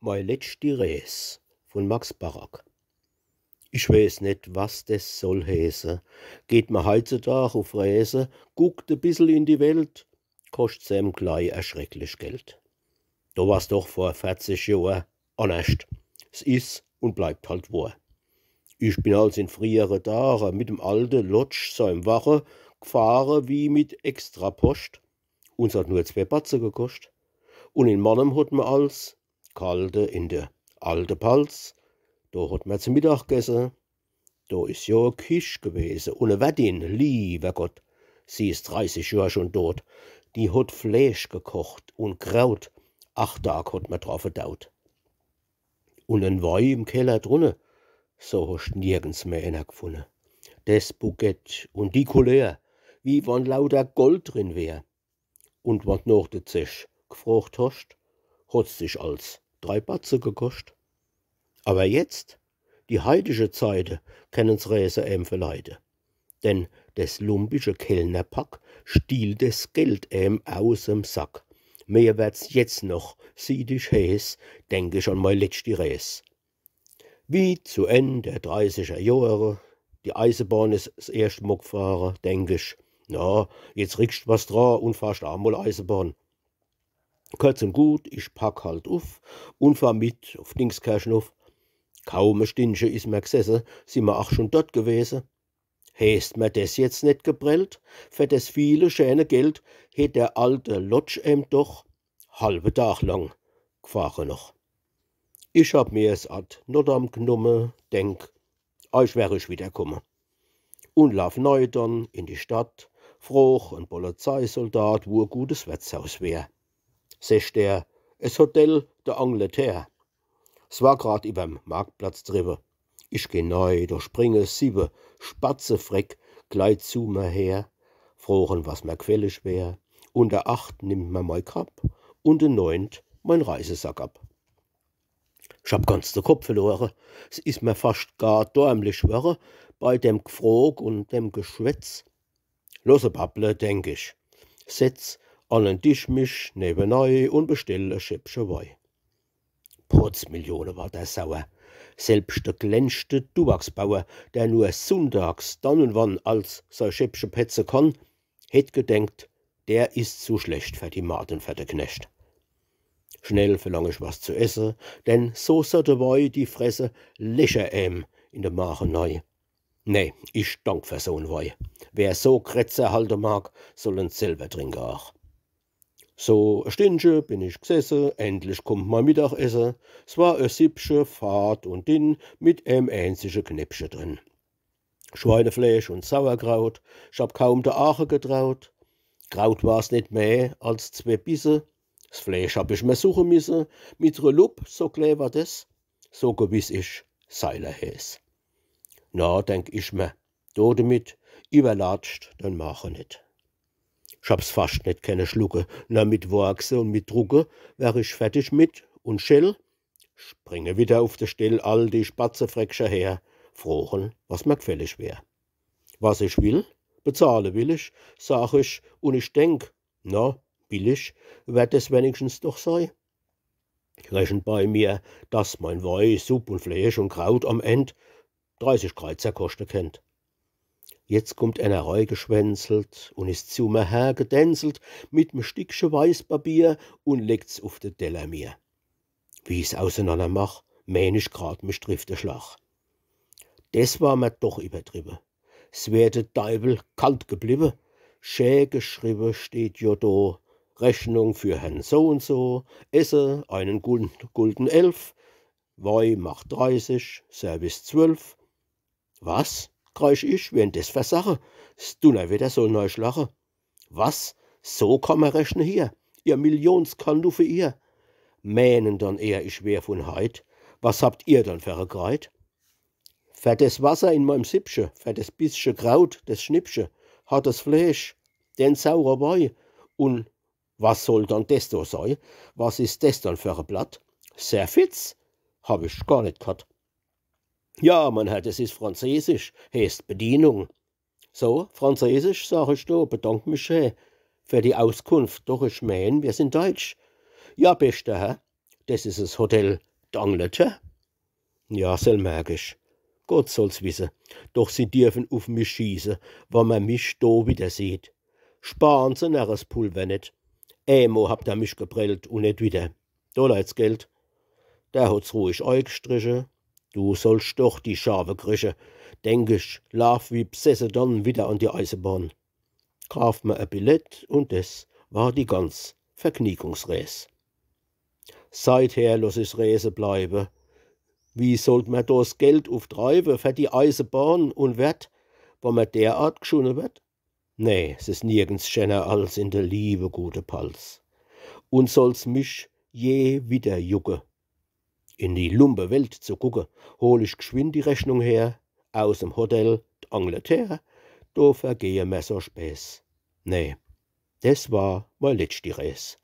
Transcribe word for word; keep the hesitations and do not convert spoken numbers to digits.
Mei letschti Rees vun Max Barack. Ich weeß net, was des soll heeße. Geht mer heitzudag uf Reese, guckt e bissel in die Welt, koscht's em glei erschrecklich Geld. Do war's doch vor verzig Johr annerscht. S is un bleibt halt wohr. Ich bin als in friere Dage mit dem alte Lotsch seim Wache gfahre wie mit Extraposcht. Un s hat nur zwee Batze gekoscht. Un in Mannem hot mer als Kalde in de alte Palz, do hot mer zu Mittag gesse. Do is jo e Kich gewese un e Wertin, liewer Gott, sie is dreißig Johr schon dot. Die hot Fleesch gekocht un Kraut, acht Dag hot mer dra verdaut. Un en Wei im Keller drunne, so hoscht nirgends mehr ener gfunne. Des Bukett un die Couleur, wie wann lauter Gold drin wär. Un wann d' noch de Zech gfrocht hoscht, hot's dich als drei Batze gekoscht. Awer jetzt, die heitische Zeite, kennen s Reese em verleide. Denn des lumpische Kellnerpack stiehlt des Geld em aus em Sack. Mir werd's jetzt noch siedisch heeß, denk ich an mei letschti Rees. Wie zu Enn der dreißiger Johre die Eisebahn is s erscht Mol gfahre, denk ich, na, jetzt rickscht was dra un fahrscht aa mol Eisebahn. Kurz un gut, ich pack halt uf un fahr mit uf Dingskirchen uf. Kaum e Stindche is mer gsesse, sin mer ach schon dort gewese. Heeßt mer des jetzt net geprellt? Fer des viele schäne Geld hett der alte Lotsch em doch halwe Dag lang gfahre noch. Ich hab mer s ad notam gnomme, denk, eich wer ich wiederkomme. Un laaf nei dann in die Stadt, froch en Polizeisoldat, wo e gutes Wertshaus wär. Secht er, es Hotel de Angleterre. S war grad iwwerm Marktplatz driwwe. Ich geh nei, do springe siwwe Spatzefreck glei zu mer her, frochen, was mer gfällig wär. Un der acht nimmt mer mei Kapp un de neunt mein Reisesack ab. Ich hab ganz de Kopp verlore, s is mer fascht gar dormlich worre bei dem Gfrog un dem Geschwätz. Losse babble, denk ich. Setz an en Tisch mich newenei un bestell e Schäppche Wei. Potzmillione, war der sauer. Selbscht de klennschte Tubaksbauer, der nur sunndags dann un wann als sei Schäppche petze kann, hett gedenkt, der is zu schlecht fer die Magd un fer de Knecht. Schnell verlang ich was zu esse, denn so satte Wei, die fresse Lecher em in de Mage nei. Nee, ich dank fer so en Wei. Wer so Krätzer halte mag, soll en selwer trinke ach. So e Stindche bin ich gsesse, endlich kummt mei Mittagesse. S war e Sippche, fad un dinn, mit em enzige Knäppche drin. Schweinefleesch un Sauerkraut, ich hab kaum de Aache getraut. Kraut war's net meh als zwee Bisse. S Fleesch hab ich mer suche misse, mit re Lupp, so klää war des, so gewiss ich Seiler heeß. Na, denk ich mer, do demit iwwerlatscht den Mage net. Ich hab's fascht net kenne schlucke, na, mit Workse un mit Drucke wär ich fertig mit un schell springe widder uf de Stell all die Spatzefreckcher her, frochen, was mer gfällig wär. Was ich will, bezahle will ich, sag ich, un ich denk, na, billig werd es wenigstens doch sei. Rechent bei mer, dass mein Wei, Supp un Fleesch un Kraut am End dreißig Kreizer koschte kennt. Jetzt kummt ener reigeschwänzelt un is zu mer hergedänzelt mit me Stickche Weißpapier un legt's uf de Teller mir. Wie ich's ausenanner mach, meen ich grad, mich trifft de Schlag. Des war mer doch iwwertriwwe. S wär de Deiwel kalt gebliwwe. Schä geschriwwe steht jo do: Rechnung für Herrn so un so, Esse einen Gul-, Gulden elf, Wei macht dreißig, Service zwölf. Was? Kreisch ich, wer 'n des fer Sache? S Dunnerwedder soll neischlache. Was? So kann mer rechne hier? Ihr Millionskanuffe, ihr! Meenen dann eher, ich wär vun heit? Was habt ihr dann fer e Kreid? Fer des Wasser in meim Sippche, fer des bissche Kraut, des Schnippche, hartes Fleesch, den saure Wei un was soll dann des do sei? Was is des dann fer e Blatt? Service? Hab ich gar net ghat. Ja, mein Herr, des is Franzesisch, heeßt Bedienung. So, Franzesisch, sag ich do, bedank mich schä fer die Auskunft, doch ich meen, mir sin Deitsch. Ja, beschter Herr, des is es Hotel d'Angleterr? Ja, sel merk ich. Gott soll's wisse, doch se derfen uf mich schieße, wann mer mich do widder sieht. Sparen se Närrespulver net. Eemol habt er mich geprellt un net widder. Do leit's Geld. Der hot's ruhig eigestriche. Du sollst doch die Schafe krische. Denk ich, laaf wie bsesse dann widder an die Eisebahn. Kaaf mer e Billett un des war die ganz Vergniegungsrees. Seither loss ich's Reese bleiwe. Wie sollt mer do's Geld uftreiwe fer die Eisebahn un Wert, wann mer derart gschunne werd? Nee, s is nirgends schenner als in de liewe gute Palz. Un soll's mich je widder jucke, in die Lumpewelt zu gucke, hol ich gschwind die Rechnung her aus em Hotel d'Angleterre, do vergehe mer so Späß. Nee, des war mei letschti Rees.